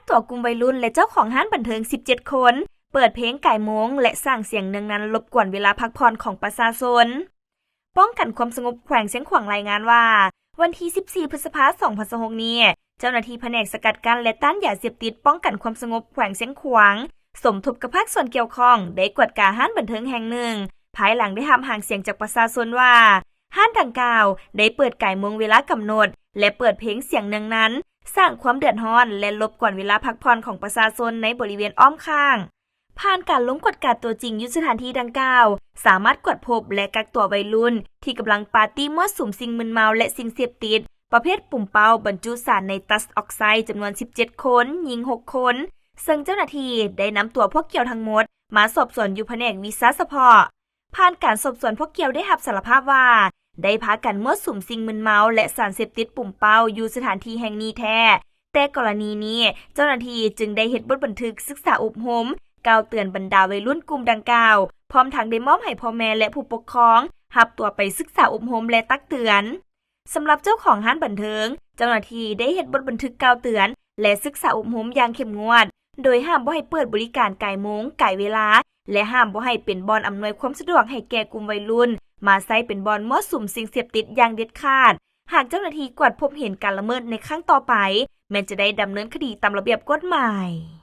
ຕົວກຸ່ມໄວລຸ້ນ ແລະ ເຈົ້າຂອງຮ້ານບັນເທີງສິບເຈັດຄົນ, ເປີດເພງກາຍໂມງ ແລະ ສ້າງສຽງເນືອງນັນລົບກວນເວລາພັກຜ່ອນຂອງປະຊາຊົນ. ປ້ອງກັນຄວາມສະຫງົບແຂວງຊຽງຂວາງລາຍງານວ່າ ວັນທີສິບສີ່ ພຶດສະພາ ສອງພັນຊາວຫົກນີ້, ເຈົ້າໜ້າທີ່ພະແນກສະກັດກັ້ນ ແລະ ຕ້ານຢາເສບຕິດ ປ້ອງກັນຄວາມສະຫງົບແຂວງຊຽງຂວາງ ສົມທົບກັບພາກສ່ວນກ່ຽວຂ້ອງ ໄດ້ກວດກາຮ້ານບັນເທີງແຫ່ງໜຶ່ງ, ພາຍຫຼັງໄດ້ຮັບຫາງສຽງຈາກປະຊາຊົນວ່າ ຮ້ານດັ່ງກ່າວໄດ້ເປີດກາຍໂມງເວລາກຳນົດ ແລະ ເປີດເພງສຽງເນືອງນັນ, ສ້າງຄວາມເດືອດຮ້ອນ ແລະ ລົບກວນເວລາພັກຜ່ອນຂອງປະຊາຊົນໃນບໍລິເວນອ້ອມຂ້າງ. ຜ່ານການລົງກວດກາຕົວຈິງຢູ່ສະຖານທີ່ດັ່ງກ່າວ, ສາມາດກວດພົບ ແລະ ກັກຕົວໄວລຸ້ນທີ່ກຳລັງປາຕີ້ມົ້ວສຸມສິ່ງມຶນເມົາ ແລະ ສິ່ງເສບຕິດປະເພດປຸມເປົ້າບັນຈຸສານໄນຕັສອອກໄຊ ຈຳນວນສິບເຈັດຄົນ, ຍິງຫົກຄົນ, ເຊິ່ງເຈົ້າໜ້າທີ່ໄດ້ນຳຕົວພວກກ່ຽວທັງໝົດມາສອບສວນຢູ່ພະແນກວິຊາສະເພາະ. ຜ່ານການສອບສວນ, ພວກກ່ຽວໄດ້ຮັບສາລະພາບວ່າ ໄດ້ພາກັນມົ້ວສຸມສິ່ງມຶນເມົາ ແລະ ສານເສບຕິດປຸມເປົ້າຢູ່ສະຖານທີ່ແຫ່ງນີ້ແທ້, ແຕ່ກໍລະນີນີ້ ເຈົ້າໜ້າທີ່ຈຶ່ງໄດ້ເຮັດບົດບັນທຶກສຶກສາອົບຮົມ, ກ່າວເຕືອນບັນດາໄວລຸ້ນກຸ່ມດັ່ງກ່າວ, ພ້ອມທັງໄດ້ມອບໃຫ້ພໍ່ແມ່ ແລະ ຜູ້ປົກຄອງຮັບຕົວໄປສຶກສາອົບຮົມ ແລະ ຕັກເຕືອນ. ສຳລັບເຈົ້າຂອງຮ້ານບັນເທີງ, ເຈົ້າໜ້າທີ່ໄດ້ເຮັດບົດບັນທຶກກ່າວເຕືອນ ແລະ ສຶກສາອົບຮົມຢ່າງເຂັ້ມງວດ, ໂດຍຫ້າມບໍ່ໃຫ້ເປີດບໍລິການກາຍໂມງ, ກາຍເວລາ ແລະ ຫ້າມບໍ່ໃຫ້ເປັນບ່ອນອຳນວຍຄວາມສະດວກໃຫ້ແກ່ກຸ່ມໄວລຸ້ນມາໃຊ້ເປັນບ່ອນມົ້ວສຸມສິ່ງເສບຕິດຢ່າງເດັດຂາດ. ຫາກເຈົ້າໜ້າທີ່ກວດພົບເຫັນການລະເມີດໃນຄັ້ງຕໍ່ໄປ, ແມ່ນຈະໄດ້ດຳເນີນຄະດີຕາມລະບຽບກົດໝາຍ.